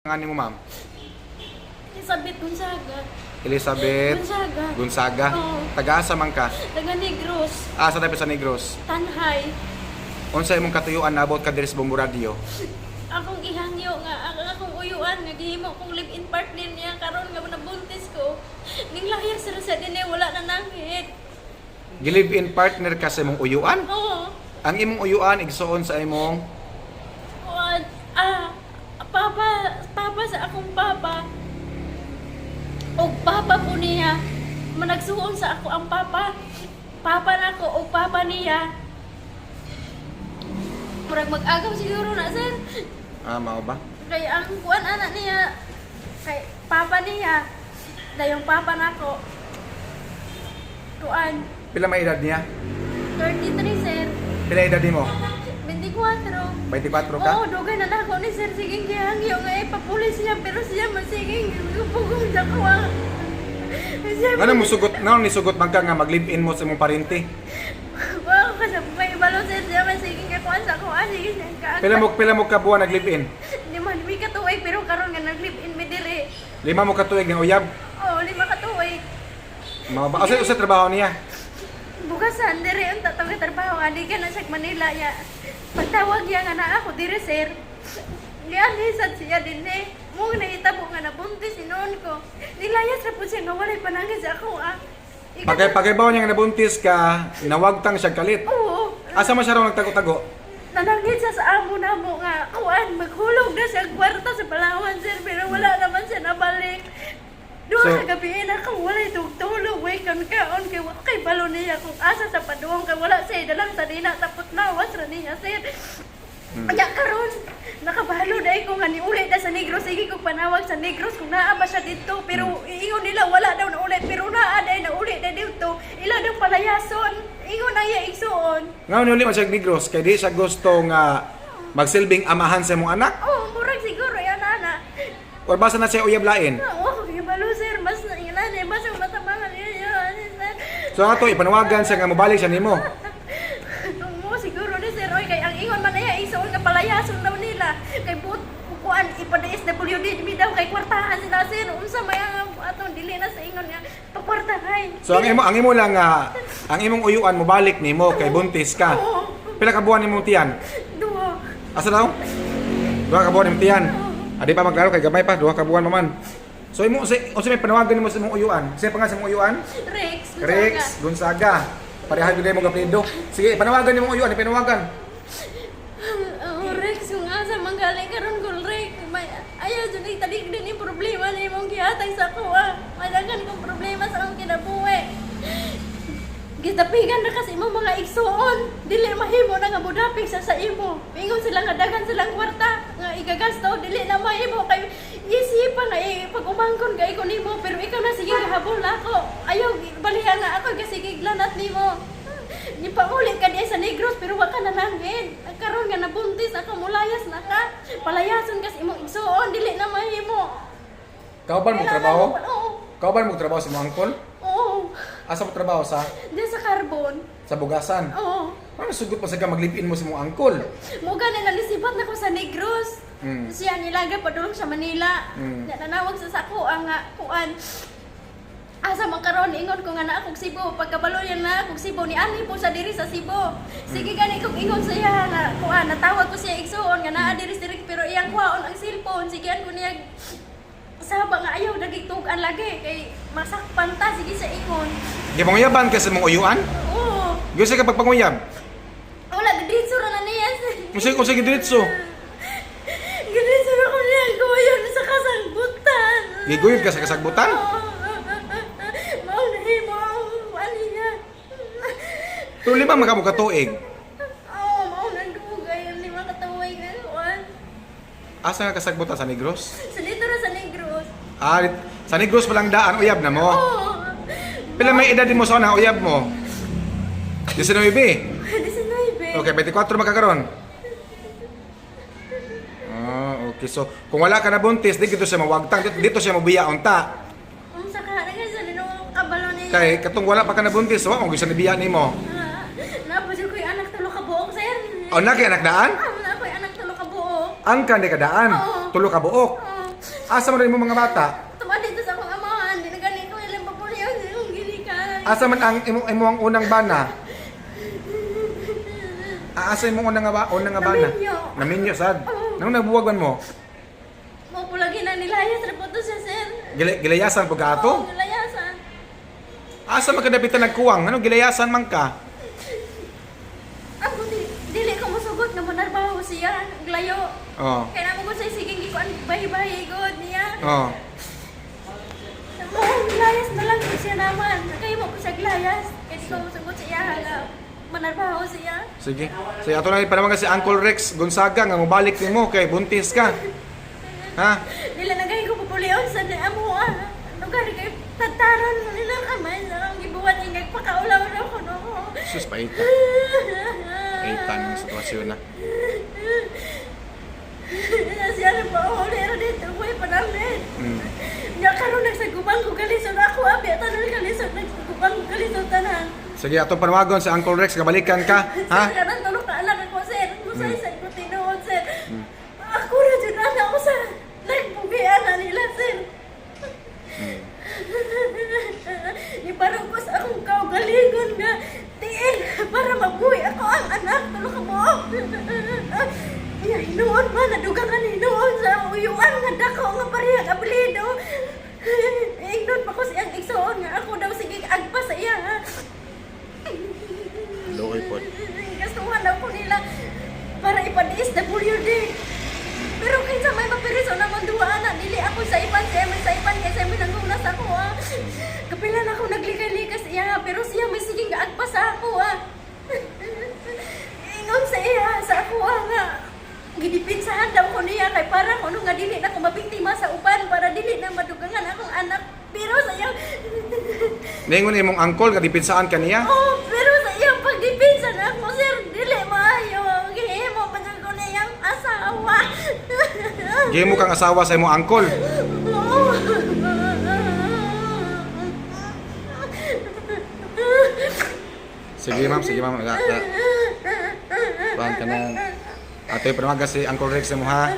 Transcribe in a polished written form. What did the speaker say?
Nga nimo, ma'am? Elizabeth Gonzaga. Elizabeth Gonzaga. Gonzaga. Oo. Taga-asa man ka? Taga Negros. Asa tayo sa Negros? Tanhay. Unsa imong katuyuan nabot ka diri sa Bombo Radio? Akong ihangyo nga ang akong uyuan nga gihimo kong live-in partner niya karon nga nabuntis ko. Ning lahir sila sa dinhi, wala na nanghit. Gi-live-in partner ka sa imong uyuan? Oo. Ang imong uyuan igsuon sa imong Kuan ah papa papa sa akong papa. Og papa po niya. Managsuon sa ako ang papa. Papa nako og papa niya. Murag mag-agaw siguro na, sir. Ah, mao ba? Kay ang kuan anak niya, kay papa niya, dayong papa nako. Kuan, Pila may edad niya? 33, sir. Pila edad nimo? 24. 24 ka? Oo, dugay na nako ni sir, sige gihangyo nga ipapulis siya pero siya man sige pugong sa kuha. Siya Ngano mo sugot, ngano ni sugot man ka nga mag-live-in mo sa imong parente? Wow, kasi may balo, sir, siya man sige nga kuan sa kuha, sige siya ka. Pila mo ka buwan nag-live-in? Di man mi ka tuig pero karon nga nag-live in mi diri. 5 mo ka tuig nga uyab. Oo, 5 ka tuig. Mao ba? Asa usa trabaho niya? Bugasan, dire ang tatong trabaho, adi ka na sa Manila ya. Pagtawag niya nga naa ako dire, sir. Gianhisan siya din eh. Mo nahitabo nga nabuntis sinuon ko. Nilayas ra po siya nga walay panangin sa ako ah. Pagkay niya nga nabuntis ka, nawagtang siya kalit. Oo. Asa man siya raw nagtago-tago? Nanangit siya sa amo namo nga kuan maghulog na siya ang kwarta sa Palawan, sir, pero wala naman siya nabalik. Duha ka gabi na akong walay tugtulog, way kan kaon kay wa kay balo niya kung asa sa paduong kay wala siya dalang sarina tapos nawas ra niya, sir. Kaya karon nakabalo dai ko nga niuli na sa Negros, sige ko panawag sa Negros kung naa ba siya dito pero iingon nila wala daw nauli pero naa dai nauli na dito ila daw palayason ingon ang iya igsuon. Ngano niuli man siya Negros kay di siya gusto nga magsilbing amahan sa imong anak? Oh, murag siguro yan, ana. Or basta na siya uyab lain? Oo, oh, balo, sir, mas na mas ang matabangan yun, yun, sir. So ato ipanawagan siya nga mobalik siya nimo. Mo siguro ni sir, oy, kay ang ingon man niya, isuon nga palayason daw nila. Kay buot kuan ipa-DSWD mi daw kay kwartahan sila, sir. Unsa may ang atong dili na sa ingon nga pakwartahay. So ang imo lang nga ang imong uyuan mobalik nimo kay buntis ka. Oo. Pila ka buwan nimong tiyan? 2. Asa daw? 2 ka buwan nimong tiyan. Adi pa maglaro kay gamay pa, 2 ka buwan pa man. So imo unsa unsa may panawagan nimo sa imong uyuan? Sa pangalan sa imong uyuan? Rex. Rex Gonzaga. Pareha gyud mo apelyido. Sige, panawagan nimong uyuan, panawagan. Oh, Rex, kung asa man galing karon ko, Rex, may ayaw jud ay talig din yung problema na imong gihatag sa ako ah. Madagan kong problema sa akong kinabuhi. Gitapigan na kasi imong mga igsuon. Dili mahimo na nga budapig sa imo. Ingon sila nga daghan silang kwarta nga igagasto, dili na mahimo kay easy pa nga eh, pag umangkon kay ko nimo pero ikaw na sige gahabol na ako. Ayaw balihan nga ako kasi giglanat nimo. Nipauli ka diya sa Negros pero wa ka nanangin. Ang karon nga nabuntis ako mulayas na ka. Palayason kasi imong igsuon dili na mahimo. Kauban mo trabaho? Oo. Kauban mo trabaho sa imong angkol? Oo. Asa mo trabaho sa Diya sa carbon. sa Bugasan? Oo. Ano sugot pa sa ka mag-live-in mo sa imong angkol? Mo gani nalisipat na ko sa Negros. Siya nilaga padulong sa Manila. Nanawag sa sako ang nga kuan. Asa man karon ingon ko nga naa kog Cebu pagkabalo niya na kog Cebu ni anhi po siya diri sa Cebu. Sige gani kog ingon sa iya nga kuan natawag ko siya igsuon nga naa diri si Rick pero iyang kuhaon ang cellphone sigian ko niya saba nga ayaw nagitugan lagi kay masakpan ta sige sa ingon. Gipanguyaban ka sa imong uyuan? Oo. Gusto ka pagpanguyab? Wala diretso ra na niya. Unsa unsa gidiretso? Diretso na ko niya guyon sa kasangbutan. Giguyod ka sa kasagbutan? Oo. Mao na himo ang ano niya. Pero 5 man ka mo katuig. Oo, mao na dugay ang 5 ka tuig na kuan. Asa nga kasagbutan sa Negros? Sa dito ra sa Negros. Ah, sa Negros palang daan uyab na mo. Oo. Pila may edad mo sa una uyab mo? 19. 19. Okay, 24 makakaron. Ah, okay. So, kung wala ka na buntis, di dito siya mawagtang, dito, dito siya mabiya unta. Unsa ka na sa ninong kabalo niya. Kay katong wala pa ka na buntis, wa mo gusto nibiya nimo. Ah, Naa jud ko'y anak 3 ka buok, sir. O na kay anak daan? Ah, naa ko'y anak 3 ka buok. Ang ka di ka daan. Oo. 3 ka buok. Oo. Asa man rin mo mga bata? Tuma dito sa akong amahan, di na gani ko ilang papuliyon sa akong gilikan. Asa man ang imo imo ang unang bana? Asa imong unang nga ba unang nga bana? Naminyo. Naminyo sad. Oo. Nang nabuwagan mo? Mo pulagi na nilayas ra po to siya, sir. Gilayasan po ka Oo, ato? nilayasan. Asa man kadapitan nagkuwang? Ano gilayasan man ka? Ako dili ko musugot nga manarbaho siya, glayo. Oh. Kaya namo ko sa sige gikuan bahi-bahi gud niya. Oh. Mo layas na lang ko siya naman. Kay mo ko siya glayas. Kay di ko musugot siya nga manarbaho siya. Sige. Sige, ato na panawagan si Uncle Rex Gonzaga nga mobalik nimo kay buntis ka. Ha? Nila na ko pupulion sa ni amo ah. Lugar kay tataron nila kamay sa akong gibuhat ingag pakaulaw ra ko no. Sus paita. Paita ng sitwasyon na. Siya na pa uli ra dito way pa namin. Nya karon nagsagubang ko kalisod ako abi tanan kalisod nagsagubang ko kalisod tanan. Sige, atong panawagon si Uncle Rex nga balikan ka, ha? Sir, karon tulo ka anak ako, sir. Musay sa ko tinuod, sir. Ako ra jud ana ko sa nagbugian na nila, sir. Iparang ko sa akong kaugalingon nga tiil para mabuhi ako ang anak tulo ka buok. Ya, hinuon man, nadugangan hinuon sa akong uyuan nga dako nga parehang apelyido. Ingnon pa ko siyang igsoon nga ako daw sige agpa sa iya. Ha. Luoy pod. Gastuhan ako nila para ipa-DSWD. Pero kinsa may mapiriso naman duha na dili ako sa ipan siya may sa ipan kay sa may nangunas ako ah. Kapila na ako naglikay-likas iya pero siya may sige gaagpa sa ako ah. Ingon sa iya sa ako ah nga gidipinsahan daw ko niya kay para kuno nga dili na ko mabiktima sa uban para dili na madugangan akong anak pero sa iya Ningon imong uncle nga dipinsaan ka niya? Oh, pero sa iyang pagdepensa na ako, sir, dili maayo. Gihimo pa dyan ko na iyang asawa. Gihimo kang asawa sa imong uncle. Oo. Sige ma'am, sige ma'am. La, la. Kuhan ka na. Ate, panawagan si Uncle Rex mo ha.